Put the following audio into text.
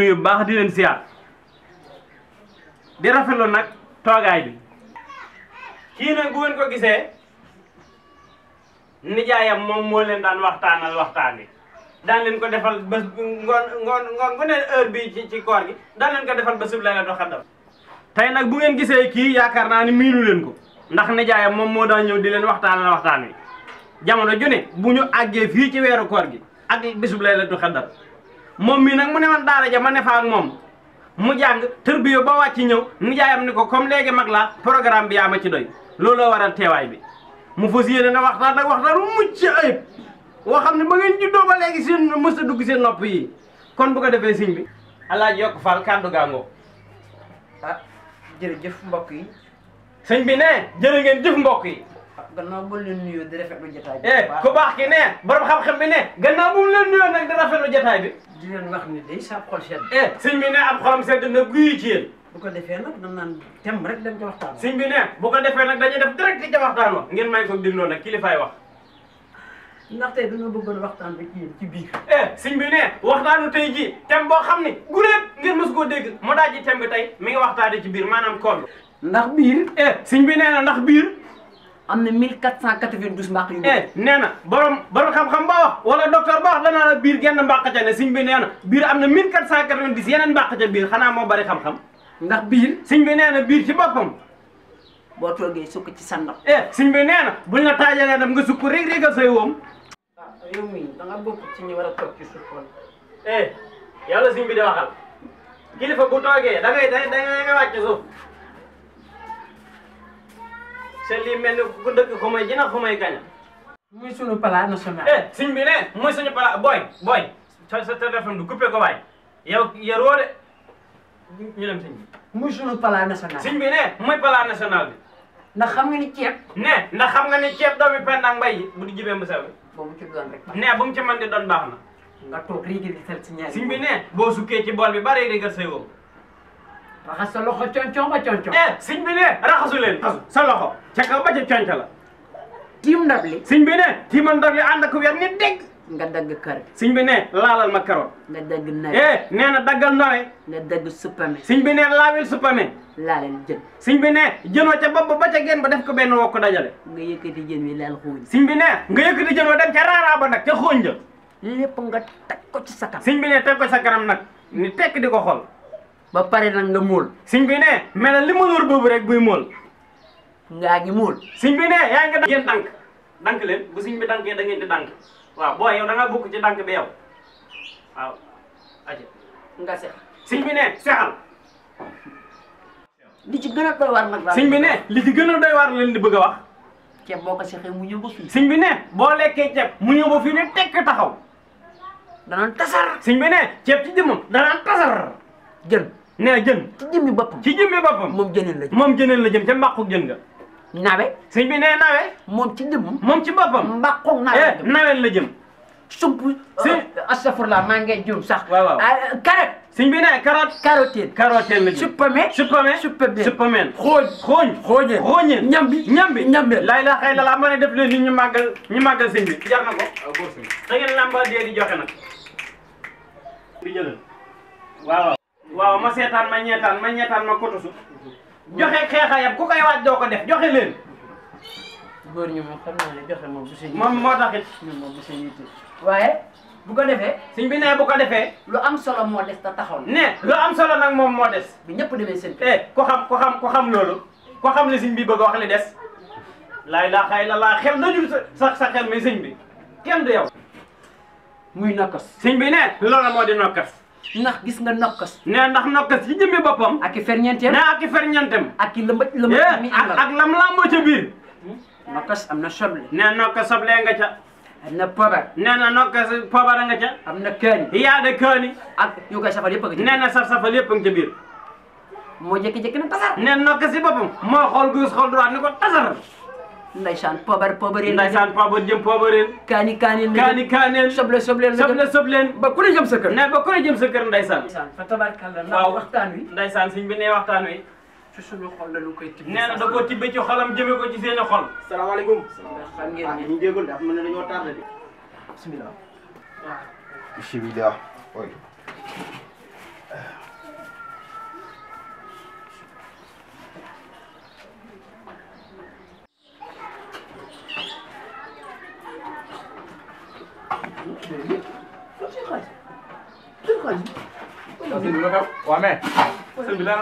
nuyu bu baax di leen siyaar di rafetlu nag toogaay bi kii nag bu ngeen ko gisee nijaayam moom moo leen daan waxtaanal waxtaan bi daan leen ko defal bés ngoon bu ne heure bi ci koor gi daan leen ko defal bésub Laylatul Qadr tey nag bu ngeen gisee kii yaakaar naa ni miinu leen ko ndax nijaayam moom moo daan ñëw di leen waxtaanal waxtaan wi jamono ju ne bu ñu àggee fii ci weeru koor gi ak bésub Laylatul Qadr moom mii nag mu ne man daara ja ma ne fa ak moom mu jàng tërbiyo ba wàcc ñëw nijaayam ni ko comme léegi mag la programme bi yaa ma ci doy looloo waral teewaay bi mu fas yéene na waxtaan ak waxtaan mu mucc ayib woo xam ne ba ngeen juddoo ba léegi seen mës a dugg seen nopp yi kon bu ko defee sëñ bi Alaaji Yokk Fall kàddu gaangoo ah jërëjëf mbokk yi sëñ bi ne jërë ngeen jëf mbokk yi gannaaw bu leen nuyoo di rafetlu jotaay bi ku baax ki ne borom xam-xam bi ne gannaaw bu mu leen nuyoo nag di rafetlu jotaay bi di leen wax ni day sa xol sedd sëñ bi ne am xolam sedd na guy ci yéen bu ko defee nag dañ naan tem rek dem ci waxtaan sëñ bi ne bu ko defee nag dañuy def direct ca waxtaan wa ngeen may ko dégloo nag kilifaay wax ndax tey dañoo bëggoon waxtaan bi ci biir sëñ bi ne waxtaanu tey ji tem boo xam ne guléet ngeen mës koo dégg mu daal ji tem bi tey mi ngi waxtaane ci biir maanaam koor ndax biir sëñ bi nee na ndax biir am na 1492 mbàq yu nee na borom xam-xam ba wax wala docteur ba wax danaa la biir genn mbàq ca ne sëñ bi nee na biir am na 1490 yeneen mbàq ca biir xanaa moo bari xam-xam ndax biir sëñ bi nee na biir ci boppam boo toogee sukk ci sandam sëñ bi nee na buñ la taajalee dem nga sukk rek régal say woom yow mii da nga bokk ci ñu war a toog ci suuf wala yàlla sëñ bi di waxal kilifa bu toogee da ngay wàcc suuf c'est lii mel ni ku dëkk ko may jina ko may gaña muy sunu plat national sëñ bi ne muy suñu plat booy sa téléphone du coupé ko waay yow yaroo de ñu dem sëñ bi muy sunu plat national sëñ bi ne muy plat national bi ndax xam nga ni ceeb ndax xam nga ni ceeb doomi pendang mbay yi bu di jibee mu saw boo mu ci doon rek bu mu ci mën di doon baax na nga toog riigil di tel ci ñaari sëñ bi ne boo sukkee ci bool bi bari régal say woo raxas sa loxo concon ba concon sëñ bi ne raxasu leen sa loxo ca kaw ba ca conc la tiim ndab li sëñ bi ne tiimal ndab li ànd ak weer ni dégg nga dagg kër sëñ bi ne laalal ma karoot nga dagg nawe nee na daggal nawe nga dagg suppame sëñ bi ne laawil suppame laalal jën sëñ bi ne jënoo ca bopp ba ca genn ba def ko benn wokk dajale nga yëkkati jën wi laal xooñ sëñ bi ne nga yëkkati jën wa dem ca raaraa ba nag ca xooñ ja lépp nga teg ko ci sa kanam sëñ bi ne teg ko sa kanam nag ni tekk di ko xool ba pare nag nga móol sëñ bi ne mel na li ma wóor boobu rek buy móol ngaa ngi móol sëñ bi ne yaa ngi ngeen dank leen bu sëñ bi dankee da ngeen di dank waaw boo yow da nga bokk ci dank bi yow waaw aja nga sex sëñ bi ne sexal li ci gën a doy waar nag sëñ bi ne li ci gën a doy waar leen di bëgg a wax ceeb boo ko sexee mu ñëw ba fii sëñ bi ne boo lekkee ceeb mu ñëw ba fii ne tekk taxaw danaan tasar sëñ bi ne ceeb ci jëmmam danaan tasar jën nee jën ci jëmmi boppam ci jëmmi boppam moom jëneen la jëm moom jëneen la jëm ca mbàqu jën nga nawe sëñ bi nee nawe moom ci jëmmam moom ci boppam mbàqu nawe nawel la jëm sump astafurlah maa ngi juum sax waaw carotte sëñ bi ne carotte la jëm suppame xooñeen ñambi lay la ma ne def leen ni ñu màggal sëñ bi jar na ko da ngeen lamba dee di joxe nag di jëlal waaw ma seetaan ma ñeetaan ma kotosu joxe xeexayam ku koy waaj doo ko def joxe leen góor ñi moom xam naa ne joxe moom bu seen moom moo taxit ñun moom bu seen yitte waaye bu ko defee sëñ bi ne bu ko defee lu am solo moo des te taxaw na ne lu am solo nag moom moo des bi ñëpp demee seen ku xam loolu ku xam li sëñ bi bëgg a wax li des laa ilaaha illallaah xel dajul sa xel mi sëñ bi kenn du yow muy nokkas sëñ bi ne loola moo di nokkas ndax gis nga nokkas ne ndax nokkas ci jëmmi boppam ak i ferñeenteem ne ak i ferñeenteem ak i lëmbëj mi àndal ak lam lamboo ca biir nokkas am na soble ne nokkas soble nga ca am na poobar nee na nokkas poobar nga ca am na kaani yaa de kaani ak yu koy safal yëpp a nee na saf-safal yëpp nga ca biir moo jékki-jékki na tasar ne nokkas si boppam moo xool gauche xool droite ni ko tasar ndaysaan poobareen ndaysaan poobar jëm poobareen kaaneen sobleen ba ku ne jëm sa kër ne ba ku ne jëm sa kër ndaysaan fa tabarkalla ndax waxtaan wi ndaysaan sëñ bi ne waxtaan wi ci suñu xol la lu koy tibb nee na da koo tibbe ci xolam jëme ko ci seen i xol salaamaaleykum xam ngeen ni ñu jéegul dafa mel ne dañoo tardé de bismillah bismillah oy sëñ bi la ko waa mais sëñ bi la